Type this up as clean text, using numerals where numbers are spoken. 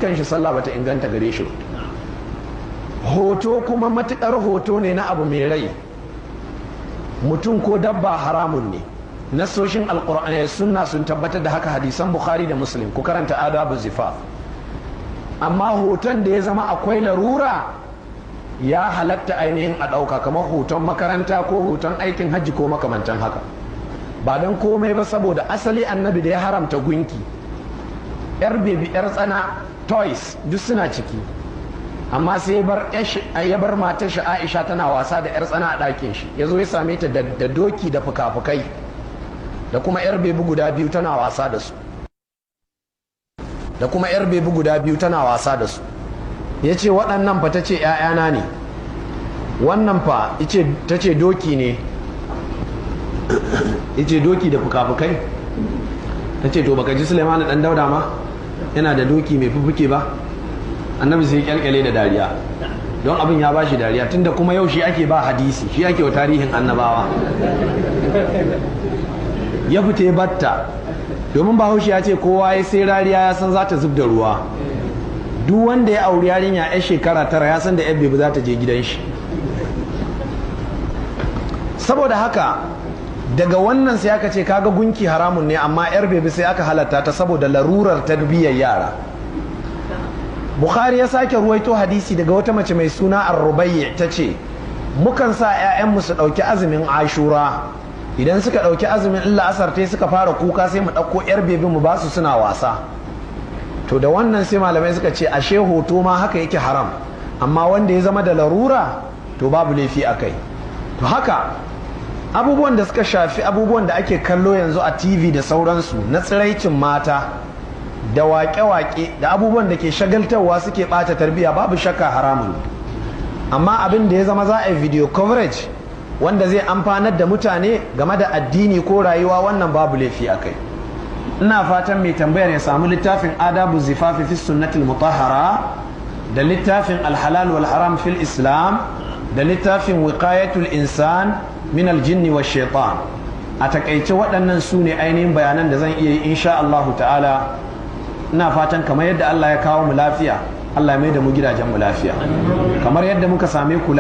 kanshi sallah bata inganta gare shi. Hoto kuma, matukar hoto ne na abu mai rai, mutum ko dabba, haramun ne. Nasoshin Alkur'ani, Sunna sun tabbatar da haka, hadisan Bukhari da Muslim, ku karanta Adabu Zifaf. Amma hoton da ya zama akwai larura, ya halatta ainihin a ɗauka, kamar hoton makaranta ko hoton aikin hajji ko makamantan haka. Ba don komai ba, saboda asali Annabi da ya haramta gunki, yar bebi, yar tsana, toys, duk suna ciki. Amma sai ya bar matar shi Aisha tana wasa da yar tsana a ɗakin shi. Ya zo ya same ta da doki da fuka-fukai da kuma yar bebi guda biyu tana wasa da su, da kuma yar bebi guda biyu tana wasa da su. Ya ce, "Waɗannan fa?" Ta ce, "'Ya'yana ne." "Wannan fa?" Ta ce, "Doki ne." Ya ce, "Doki da fuka-fukai?" Ta ce, "To, baka ji Suleiman dan Dauda ma yana da doki mai fuffuke ba?" Annabi sai kyalkyale da dariya, don abin ya bashi dariya, tunda kuma yau shi ake ba hadisi, shi ake wa tarihin annabawa. Ya fita batta, domin Bahaushe ya ce kowa ya sai rariya ya san za ta zub da ruwa. Duk wanda ya auri yarinya ya shekara 9, ya san da yan bebi za ta je gidan shi. Saboda haka daga wannan sai aka ce, kaga gunki haramun ne, amma yar bebi sai aka halatta ta saboda larurar tarbiyyar yara. Bukhari ya sake ruwaito hadisi daga wata mace mai suna Arrubayyi, ta ce, "Mukan sa 'ya'yanmu su ɗauki azumin Ashura. Idan suka ɗauki azumin, in la'asar tai suka fara kuka, sai mu ɗauko 'yar bebi mu basu suna wasa." To, da wannan sai malamai suka ce, ashe hoto ma haka yake haram, amma wanda ya zama da larura to babu laifi a kai. To, haka abubuwan da suka shafi abubuwan da ake kallo yanzu a TV da sauransu na tsiraicin mata da waƙe-waƙe da abubuwan da ke shagaltarwa suke ɓata tarbiyya, babu shakka haramun. Amma abin da ya zama za a yi video coverage wanda zai amfanar da mutane game da addini ko rayuwa, wannan babu laifi a kai. Ina fatan mai tambayar ya samu littafin Adabu Zifafi fi Sunnatul Mutahhara, da littafin Alhalal wal Haram fil Islam, da littafin Wiqayatul Insan min Aljinni wa Shaitan. A takaice, waɗannan su ne ainihin bayanan da zan iya yi, insha Allahu ta'ala. Ina fatan kamar yadda Allah ya kawo mu lafiya, Allah ya mai da mu gidajen mu lafiya, kamar yadda muka same ku.